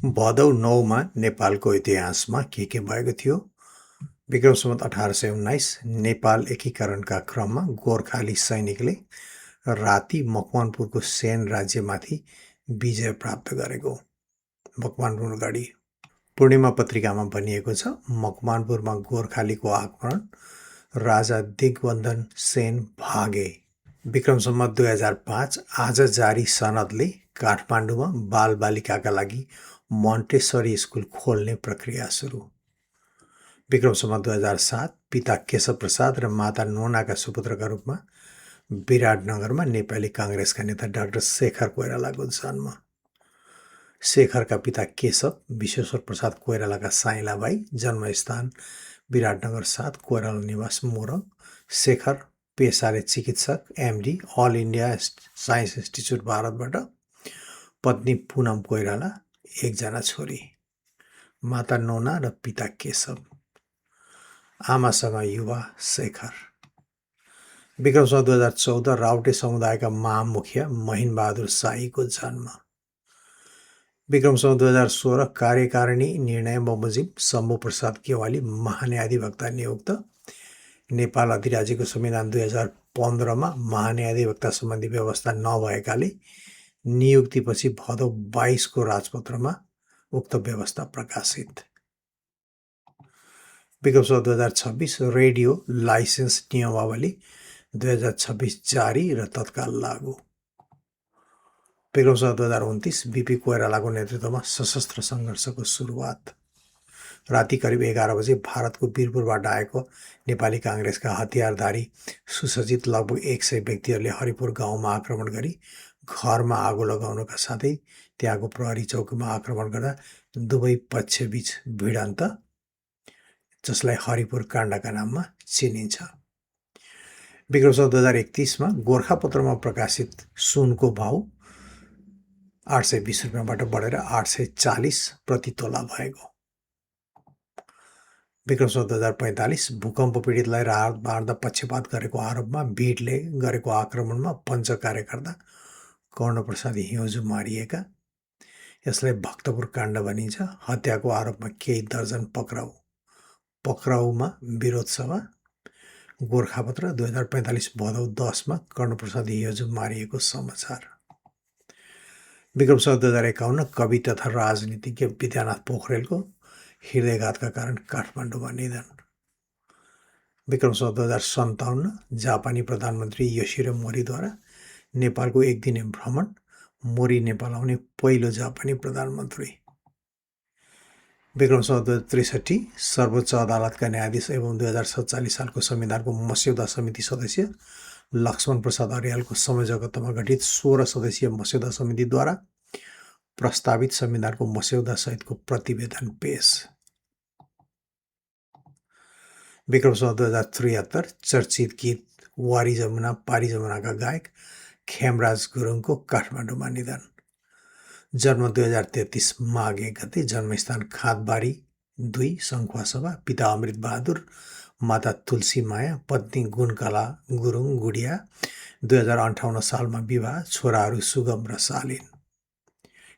भदौ 9मा नेपालको इतिहासमा के भएको थियो? विक्रम सम्वत 1819 नेपाल एकीकरणका क्रममा गोर्खाली सैनिकले राति मकवानपुरको सेन राज्यमाथि विजय प्राप्त गरेको। मकवानपुर गढी पूर्णिमा पत्रिकामा भनिएको छ, मकवानपुरमा गोर्खालीको आक्रमण, राजा दिग्बन्धन सेन भागे। विक्रम सम्वत 2005 आज जारी सनदले काठमाडौँमा बालबालिकाका लागि मोन्टेसरी स्कुल खोल्ने प्रक्रिया सुरु। विक्रम सम्वत 2007 पिता केशव प्रसाद र माता नोनाका सुपुत्रका रूपमा विराटनगरमा नेपाली काङ्ग्रेसका नेता डाक्टर शेखर कोइरालाको जन्म। शेखरका पिता केशव विश्वेश्वर प्रसाद कोइरालाका साइला भाइ, जन्मस्थान विराटनगर 7, कोइराला निवास मोरङ। शेखर पेसाले चिकित्सक, MD, all India science institute भारतबाट। पत्नी पुनम कोइराला, एकजना छोरी, माता नोना र पिता केशव। आमासँग युवा शेखर। विक्रम सम्वत 2014 राउटे समुदायका महामुखिया महिनबहादुर शाहीको जन्म। विक्रम सम्वत 2016 कार्यकारिणी निर्णय बमोजिम शम्भु प्रसाद गेवाली महान्यायाधिवक्ता नियुक्त। नेपाल अधिराज्यको संविधान 2015मा महान्यायाधिवक्ता सम्बन्धी व्यवस्था नभएकाले नियुक्तिपछि भदौ 22को राजपत्रमा उक्त व्यवस्था प्रकाशित। विक्रम सम्वत 2026 रेडियो लाइसेन्स नियमावली 2026 जारी र तत्काल लागू। विक्रम सम्वत 2029 बीपी कोइरालाको नेतृत्वमा सशस्त्र सङ्घर्षको सुरुवात। राति करिब 11 बजे भारतको वीरपुरबाट आएको नेपाली काङ्ग्रेसका हतियारधारी सुसज्जित लगभग 100 व्यक्तिहरूले हरिपुर गाउँमा आक्रमण गरी घरमा आगो लगाउनका साथै त्यहाँको प्रहरी चौकीमा आक्रमण गर्दा दुवै पक्षबीच भिडन्त, जसलाई हरिपुर काण्डका नाममा चिनिन्छ। विक्रम सम्वत 2031मा गोरखापत्रमा प्रकाशित सुनको भाउ 820 रुपियाँबाट बढेर 840 प्रति तोला भएको। विक्रम सम्वत 2045 भूकम्प पीडितलाई राहत बाँड्दा पक्षपात गरेको आरोपमा भिडले गरेको आक्रमणमा पञ्च कार्यकर्ता कर्णप्रसाद हिउँझु मारिएका। यसलाई भक्तपुर काण्ड भनिन्छ। हत्याको आरोपमा केही दर्जन पक्राउ। पक्राउमा विरोध सभा। गोरखापत्र 2045 भदौ 10मा कर्णप्रसाद हिउँझु मारिएको समाचार। विक्रम सम्वत 2051 कवि तथा राजनीतिज्ञ विद्यानाथ पोखरेलको हृदयघातका कारण काठमाडौँमा निधन। विक्रम सम्वत 2057 जापानी प्रधानमन्त्री योसिहिरो मोरीद्वारा नेपालको एक दिने भ्रमण, मोरी नेपाल आउने पहिलो जापानी प्रधानमन्त्री। विक्रम सम्वत 2063 सर्वोच्च अदालतका न्यायाधीश एवं 2047 सालको संविधानको मस्यौदा समिति सदस्य लक्ष्मण प्रसाद अर्यालको संयोजकत्वमा गठित 16 सदस्यीय मस्यौदा समितिद्वारा प्रस्तावित संविधानको मस्यौदा सहितको प्रतिवेदन पेश। विक्रम सम्वत 2073 चर्चित गीत वारी जमुना पारी जमुनाका गायक खेमराज गुरुङको काठमाडौँमा निधन। जन्म 2033 माघ 1 गते, जन्मस्थान खाँदबारी 2, सङ्खुवासभा। पिता अमृत बहादुर, माता तुलसी माया, पत्नी गुणकला गुरुङ गुडिया। 2058 सालमा विवाह, छोराहरू सुगम र शालीन।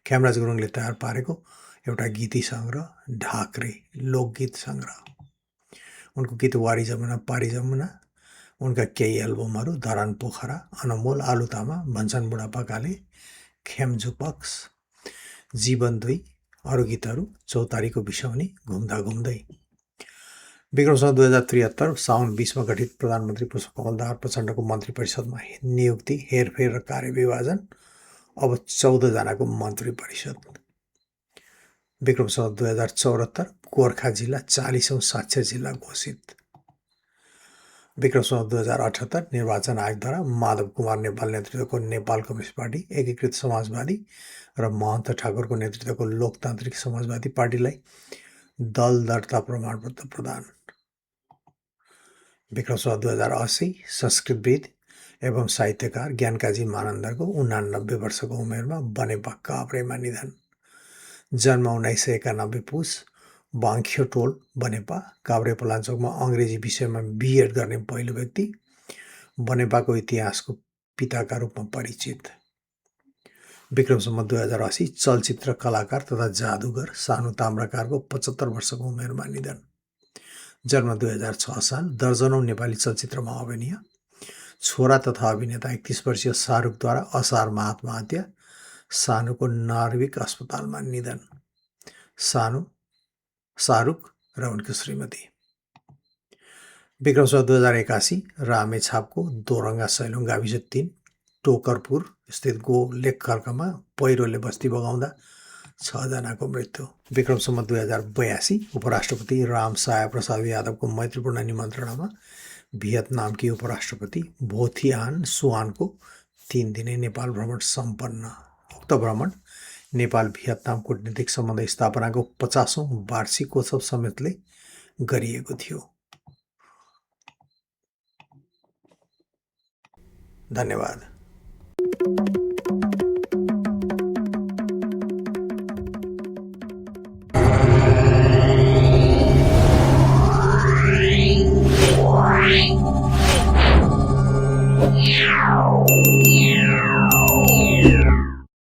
खेमराज गुरुङले तयार पारेको एउटा गीती सङ्ग्रह ढाक्रे लोकगीत सङ्ग्रह। उनको गीत वारी जमुना पारी जमुना, उनका केही एल्बमहरू धरान पोखरा, अनमोल, आलुतामा, भन्छन् बुढापाकाले, खेमझुपक्स, जीवन 2, अरू गीतहरू चौतारीको बिसौनी, घुम्दा घुम्दै। विक्रम सम्वत 2073 साउन 20मा गठित प्रधानमन्त्री पुष्पकमल दाहाल प्रचण्डको मन्त्री परिषदमा नियुक्ति, हेरफेर र कार्यविभाजन। अब 14 जनाको मन्त्री परिषद। विक्रम सम्वत 2074 गोर्खा जिल्ला 40औं साक्षर जिल्ला घोषित। विक्रम सम्वत 2078 निर्वाचन आयोगद्वारा माधव कुमार नेपाल नेतृत्वको नेपाल कम्युनिस्ट पार्टी, एकीकृत समाजवादी र महन्त ठाकुरको नेतृत्वको लोकतान्त्रिक समाजवादी पार्टीलाई दल दर्ता प्रमाणपत्र प्रदान। विक्रम सम्वत 2080 संस्कृतविद एवं साहित्यकार ज्ञानकाजी मानन्दरको 89 वर्षको उमेरमा बनेपा काभ्रेमा निधन। जन्म 1991 पुस, बाङ्ख्योटोल बनेपा, काभ्रे पलाञ्चोकमा अङ्ग्रेजी विषयमा बिएड गर्ने पहिलो व्यक्ति। बनेपाको इतिहासको पिताका रूपमा परिचित। विक्रम सम्वत 2080 चलचित्र कलाकार तथा जादुगर सानु ताम्राकारको 75 वर्षको उमेरमा निधन। जन्म 2006 साल। दर्जनौं नेपाली चलचित्रमा अभिनय। छोरा तथा अभिनेता 31 वर्षीय शाहरुखद्वारा असारमा आत्महत्या। सानुको नार्विक अस्पतालमा निधन। शाहरुख र उनको श्रीमती। विक्रम सम्वत 2081 रामेछापको दोरङ्गा सैलुङ गाविस 3 टोकरपुर स्थित लेखकर्कमा पहिरोले बस्ती बगाउँदा 6 जनाको मृत्यु। विक्रम सम्वत 2082 उपराष्ट्रपति रामसाय प्रसाद यादवको मैत्रीपूर्ण निमन्त्रणामा भियतनामकी उपराष्ट्रपति भो थिआन सुआनको 3 दिने नेपाल भ्रमण सम्पन्न। उक्त भ्रमण नेपाल भियतनाम कूटनीतिक सम्बन्ध स्थापनाको 50औं वार्षिकोत्सव समेतले गरिएको थियो। धन्यवाद।